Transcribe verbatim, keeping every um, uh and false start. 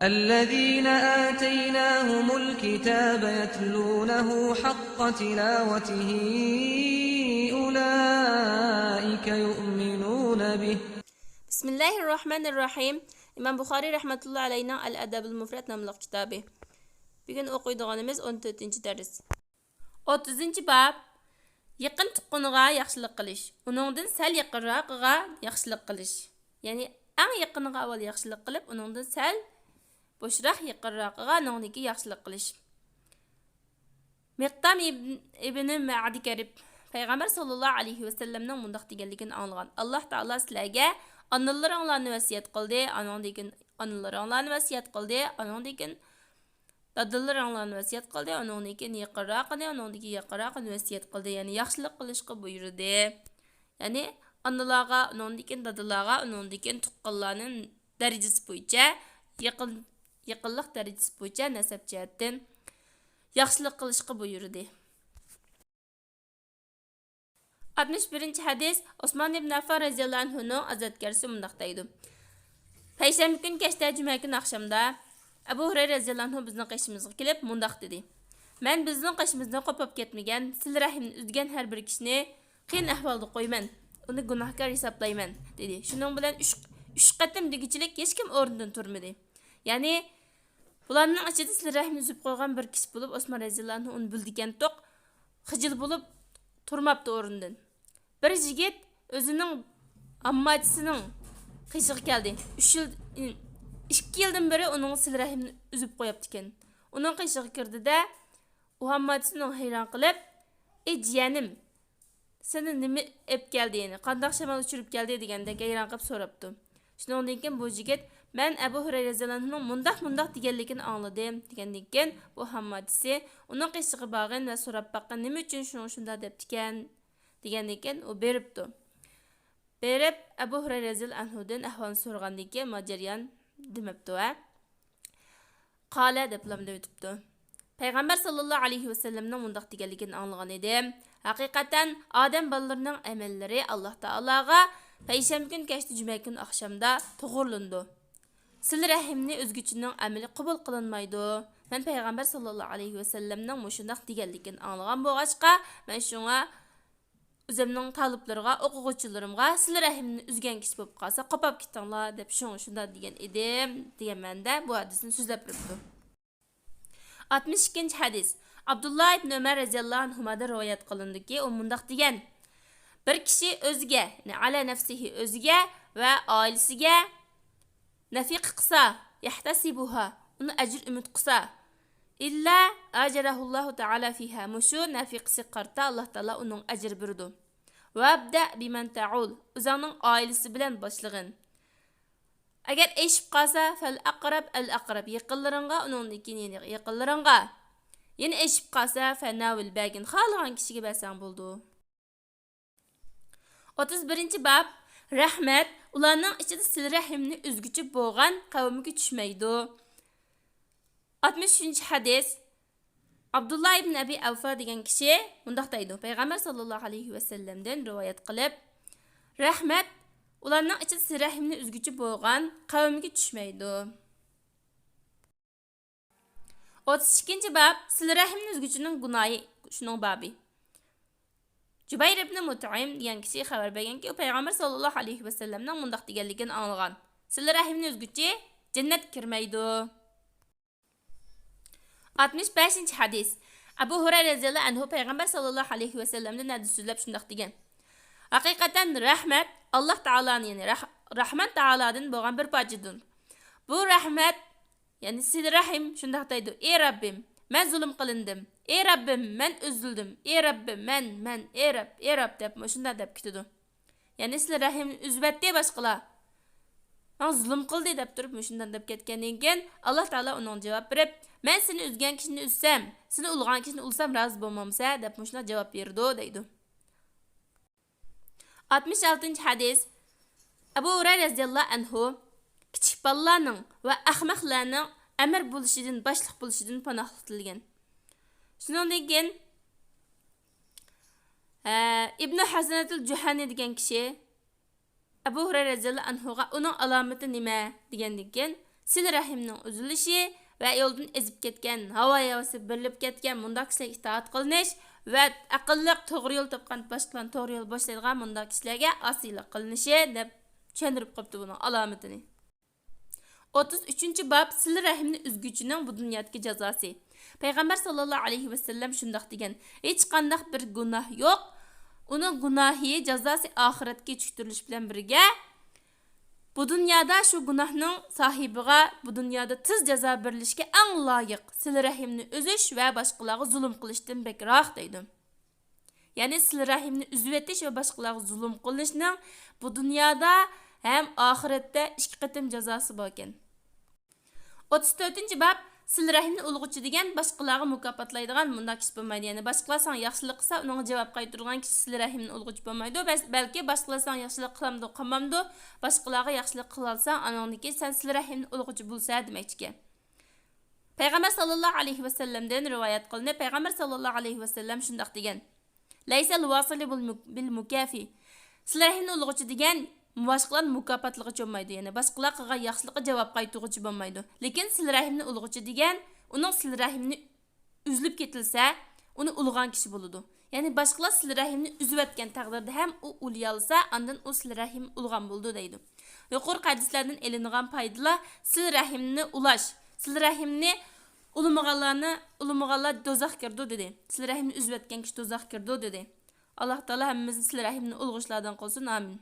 الذين آتيناهم الكتاب يتلونه حق تلاوته أولئك يؤمنون به. بسم الله الرحمن الرحيم. ئىمام بۇخارىي رەھمەتۇللا ئەلەيھىنىڭ ئەل ئەدەبۇل مۇفرەد ناملىق كىتابى. بۈگۈن ئوقۇيدىغىنىمىز ئون تۆتىنچى دەرس. ئوتتۇزىنچى باب. يېقىن تۇغقىنىغا ياخشىلىق قىلىش، ئۇنىڭدىن سەل يېقىنراقىغا ياخشىلىق قىلىش. يەنى ئەڭ يېقىنىغا ئاۋۋال ياخشىلىق قىلىپ، ئۇنىڭدىن سەل بوشراق يېقىنراقىغا ئۇنىڭدىن كېيىن ياخشىلىق قىلىش. مىقدام ئىبن، ئىبنى مەئدى كەرىب پەيغەمبەر ساللاللاھۇ ئەلەيھى ۋەسەللەمنىڭ مۇنداق دېگەنلىكىنى ئاڭلىغان. ئاللاھ تائالا سىلەرگە ئانىلىرىڭلارنى ۋەسىيەت قىلدى، ئانىڭدىن كېيىن ئانىلىرىڭلارنى ۋەسىيەت قىلدى، ئانىڭدىن كېيىن دادىلىرىڭلارنى ۋەسىيەت قىلدى، ئۇنىڭدىن كېيىن يېقىنراقىنى، ئۇنىڭدىن كېيىن يېقىنراقىنى ۋەسىيەت قىلدى، يەنى ياخشىلىق قىلىشقا بۇيرۇدى. يەنى ئانىلارغا، ئۇنىڭدىن كېيىن دادىلارغا، ئۇنىڭدىن كېيىن تۇغقانلارنىڭ دەرىجىسى بويىچە يېقىن، يېقىنلىق دەرىجىسى بويىچە نەسەب جەھەتتىن ياخشىلىق قىلىشقا بۇيرۇدى. ئاتمىش بىرىنچى ھەدىس. ئوسمان ئىبن ئەففان رەزىياللاھۇ ئەنھۇنىڭ ئازادكارىسى مۇنداق دەيدۇ: پەيشەنبە كۈنى كەچتە جۈمە كۈنى ئاخشامدا ئەبۇ ھۇرەيرە رەزىياللاھۇ ئەنھۇ بىزنىڭ قېشىمىزغا كېلىپ مۇنداق دېدى: مەن بىزنىڭ قېشىمىزدىن قوپۇپ كەتمىگەن، سىلە رەھىمنى ئۈزگەن ھەر بىر كىشىنى قىيىن ئەھۋالدا قويىمەن، ئۇنى گۇناھكار ھېسابلايمەن، دېدى. شۇنىڭ بىلەن ئۈچ، ئۈچ قېتىم دېگۈچىلىك ھېچكىم ئورنىدىن تۇرمىدى. يەنى بۇلارنىڭ ئىچىدە سىلە رەھىمنى ئۈزۈپ قويغان بىر كىشى بولۇپ، ئوسمان رەزىياللاھۇ ئەنھۇ ئۇنى بىلىدىكەنتۇق، خىجىل بولۇپ تۇرماپتۇ ئورنىدىن. بىر يىگىت ئۆزىنىڭ ھامماچىسىنىڭ قېشىغا كەلدى. ئۈچ يىل، ئىككى يىلدىن بېرى ئۇنىڭ سىلە رەھىمىنى ئۈزۈپ قويۇپتىكەن. ئۇنىڭ قېشىغا كىردى-دە، ئۇ ھامماچىسى ئۇنىڭغا ھەيران قېلىپ، ئى جىيەنىم، سېنى نېمە ئېلىپ كەلدى، يەنى قانداق شامال ئۇچۇرۇپ كەلدى دېگەندەك ھەيران قېلىپ سوراپتۇ. شۇنىڭدىن كېيىن بۇ يىگىت، مەن ئەبۇ ھۇرەيرە رەزىياللاھۇنىڭ مۇنداق مۇنداق دېگەنلىكىنى ئاڭلىدىم دېگەندىن كېيىن، بۇ ھامماچىسى ئۇنىڭ قېشىغا بارغىن ۋە سوراپ باققىن، نېمە ئۈچۈن شۇنىڭ شۇنداق دەپتىكەن دېگەندىن كېيىن، ئۇ بېرىپتۇ. بېرىپ، ئەبۇ ھۇرەيرە رەزىياللاھۇ ئەنھۇدىن ئەھۋالنى سورىغاندىن كېيىن، ما جەريان دېمەپتۇ ھە. قالە دەپلا دەۋېتىپتۇ. پەيغەمبەر ساللاللاھۇ ئەلەيھى ۋەسەللەمنىڭ مۇنداق دېگەنلىكىنى ئاڭلىغان ئىدىم. ھەقىقەتەن ئادەم بالىلىرىنىڭ ئەمەللىرى ئاللاھ تائالاغا پەيشەنبە كۈنى كەچتە جۈمە كۈنى ئاخشامدا توغرىلىنىدۇ. سىلە رەھىمنى ئۈزگۈچىنىڭ ئەمىلى قوبۇل قىلىنمايدۇ. مەن پەيغەمبەر ساللاللاھۇ ئەلەيھى ۋەسەللەمنىڭ مۇشۇنداق دېگەنلىكىنى ئاڭلىغان بولغاچقا، مەن شۇڭا ئۆزۈمنىڭ تالىپلىرىغا، ئوقۇغۇچىلىرىمغا، سىلە رەھىمنى ئۈزگەن كىشى بولۇپ قالسا، قوپاپ كېتىڭلار دەپ شۇڭا شۇنداق دېگەن ئىدىم دېگەن مەنىدە بۇ ھەدىسنى سۆزلەپ بېرىپتۇ. ئاتمىش ئىككىنچى ھەدىس. ئابدۇللا ئىبن ئۆمەر رەزىياللاھۇ ئەنھۇمادىن رىۋايەت قىلىندىكى، ئۇ مۇنداق دېگەن: بىر كىشى ئۆزىگە، يەنى ئەلە نەفسىھى، ئۆزىگە ۋە ئائىلىسىگە نەفىقە قىلسا، يەھتەسىبۇھا، ئۇنى ئەجىر ئۈمىد قىلسا، ئىللا ئاجەرەھۇللاھۇ تائالا فىھا، مۇشۇ نەفىقىسىگە قارىتا ئاللاھ تائالا ئۇنىڭ ئەجرى بېرىدۇ. ۋەبدە بىمەن تەئۇل، ئۆزۈڭنىڭ ئائىلىسى بىلەن باشلىغىن. ئەگەر ئېشىپ قالسا، فەل ئەقرەب ئەل ئەقرەب، يېقىنلىرىڭغا، ئۇنىڭدىن كېيىن يەنە يېقىنلىرىڭغا. يەنە ئېشىپ قالسا، فەناۋىل، بەرگىن، خالىغان كىشىگە بەرسەڭ بولىدۇ. ئوتتۇز بىرىنچى باب. رەھمەت ئۇلارنىڭ ئىچىدە سىلە رەھىمنى ئۈزگۈچى بولغان قەۋمگە چۈشمەيدۇ. ئاتمىش ئۈچىنچى ھەدىس. ئابدۇللا ئىبن ئەبى ئەۋفا دېگەن كىشى مۇنداق دەيدۇ، پەيغەمبەر ساللاللاھۇ ئەلەيھى ۋەسەللەمدىن رىۋايەت قىلىپ، رەھمەت ئۇلارنىڭ ئىچىدە سىلە رەھىمنى ئۈزگۈچى بولغان قەۋمگە چۈشمەيدۇ. ئوتتۇز ئىككىنچى باب، سىلە رەھىمنى ئۈزگۈچىنىڭ گۇناھى، شۇنىڭ بابى. جۇبەير ئىبنى مۇتئىم دېگەن كىشى خەۋەر بەرگەنكى، ئۇ پەيغەمبەر ساللاللاھۇ ئەلەيھى ۋەسەللەمنىڭ مۇنداق دېگەنلىكىنى ئاڭلىغان، سىلە رەھىمنى ئۈزگۈچى جەننەتكە كىرمەيدۇ. ئاتمىش بەشىنچى ھەدىس. ئەبۇ ھۇرەيرە رەزىياللاھۇ ئەنھۇ پەيغەمبەر ساللاللاھۇ ئەلەيھى ۋەسەللەمدىن ھەدىس سۆزلەپ شۇنداق دېگەن، ھەقىقەتەن رەھمەت ئاللاھ تائالانى، يەنى رەھ-، رەھمان تائالادىن بولغان بىر پارچىدۇر. بۇ رەھمەت، يەنى سىلە رەھىم شۇنداق دەيدۇ، ئى رەببىم، مەن زۇلۇم قىلىندىم، ئى رەببىم، مەن ئۈزۈلدۈم، ئى رەببىم، مەن، مەن، ئى رەب، ئى رەب دەپ مۇشۇنداق دەپ كېتىدۇ. يەنى سىلە رەھىمنى ئۈزۈۋەتتى باشقىلار، ماڭا زۇلۇم قىلدى دەپ تۇرۇپ مۇشۇنداق دەپ كەتكەندىن كېيىن، ئاللاھ تائالا ئۇنىڭغا جاۋاب بېرىپ، مەن سېنى ئۈزگەن كىشىنى ئۈزسەم، سېنى ئۇلىغان كىشىنى ئۇلىسام رازى بولمامسەن دەپ مۇشۇنداق جاۋاب بېرىدۇ دەيدۇ. ئاتمىش ئالتىنچى ھەدىس. ئەبۇ ھۇرەيرە رەزىياللاھۇ ئەنھۇ كىچىك بالىلارنىڭ ۋە ئەخمەقلەرنىڭ ئەمىر بولۇشىدىن، باشلىق بولۇشىدىن پاناھلىق تىلىگەن. شۇنىڭدىن كېيىن، ئە، ئىبنى ھەسەنەتۇل جۇھەنى دېگەن كىشى ئەبۇ ھۇرەيرە رەزىياللاھۇ ئەنھۇغا، ئۇنىڭ ئالامىتى نېمە؟ دېگەندىن كېيىن، سىلە رەھىمنىڭ ئۈزۈلۈشى ۋە يولدىن ئېزىپ كەتكەن، ھاۋا ھاۋاسى بېرىلىپ كەتكەن مۇنداق كىشىلەرگە ئىتائەت قىلىنىش ۋە ئەقىللىق، توغرا يول تاپقان، باشقىلارنى توغرا يولغا باشلايدىغان مۇنداق كىشىلەرگە ئاسىيلىق قىلىنىشى، دەپ چۈشەندۈرۈپ قويۇپتۇ بۇنىڭ ئالامىتىنى. ئوتتۇز ئۈچىنچى باب، سىلە رەھىمنى ئۈزگۈچىنىڭ بۇ دۇنيادىكى جازاسى. پەيغەمبەر ساللاللاھۇ ئەلەيھى ۋەسەللەم شۇنداق دېگەن: ھېچقانداق بىر گۇناھ يوق، ئۇنىڭ گۇناھى، جازاسى ئاخىرەتكە كېچىكتۈرۈلۈش بىلەن بىرگە، بۇ دۇنيادا شۇ گۇناھنىڭ ساھىبىغا بۇ دۇنيادا تېز جازا بېرىلىشكە ئەڭ لايىق سىلە رەھىمنى ئۈزۈش ۋە باشقىلارغا زۇلۇم قىلىشتىن بەكرەك، دەيدۇ. يەنى سىلە رەھىمنى ئۈزۈۋېتىش ۋە باشقىلارغا زۇلۇم قىلىشنىڭ بۇ دۇنيادا ھەم ئاخىرەتتە ئىككى قېتىم جازاسى باركەن. ئوتتۇز تۆتىنچى باب، سىلە رەھىمنى ئۇلىغۇچى دېگەن باشقىلارغا مۇكاپاتلايدىغان مۇنداق كىشى بولمايدۇ. يەنى باشقىلار ساڭا ياخشىلىق قىلسا، ئۇنىڭغا جاۋاب قايتۇرىدىغان كىشى سىلە رەھىمنى ئۇلىغۇچى بولمايدۇ. بەس-، بەلكى باشقىلار ساڭا ياخشىلىق قىلامدۇ، قىلمامدۇ، باشقىلارغا ياخشىلىق قىلالساڭ، ئانىڭدىن كېيىن سەن سىلە رەھىمنى ئۇلىغۇچى بولسا دېمەكچىكەن. پەيغەمبەر ساللاللاھۇ ئەلەيھى ۋەسەللەمدىن رىۋايەت قىلىنىپ، پەيغەمبەر ساللاللاھۇ ئەلەيھى ۋەسەللەم شۇنداق دېگەن: ليس الواصل بال-، بالمكافي. سىلە رەھىمنى ئۇلىغۇچى دېگەن باشقىلارنى مۇكاپاتلىغۇچى بولمايدۇ، يەنى باشقىلار قىلغان ياخشىلىققا جاۋاب قايتۇرغۇچى بولمايدۇ. لېكىن سىلە رەھىمنى ئۇلىغۇچى دېگەن ئۇنىڭ سىلە رەھىمنى ئۈزۈلۈپ كېتىلسە، ئۇنى ئۇلىغان كىشى بولىدۇ. يەنى باشقىلار سىلە رەھىمنى ئۈزۈۋەتكەن تەقدىردە ھەم ئۇ ئۇلىيالىسا، ئاندىن ئۇ سىلە رەھىم ئۇلىغان بولىدۇ، دەيدۇ. يۇقىرىقى ھەدىسلەردىن ئېلىنغان پايدىلار سىلە رەھىمنى ئۇلاش، سىلە رەھىمنى ئۇلىمىغانلارنى، ئۇلىمىغانلار دوزاخ كىرىدۇ، دېدى. سىلە رەھىمنى ئۈزۈۋەتكەن كىشى دوزاخ كىرىدۇ، دېدى. ئاللاھ تائالا ھەممىمىزنى سىلە رەھىمنى ئۇلىغۇچىلاردىن قىلسۇن. ئامىن.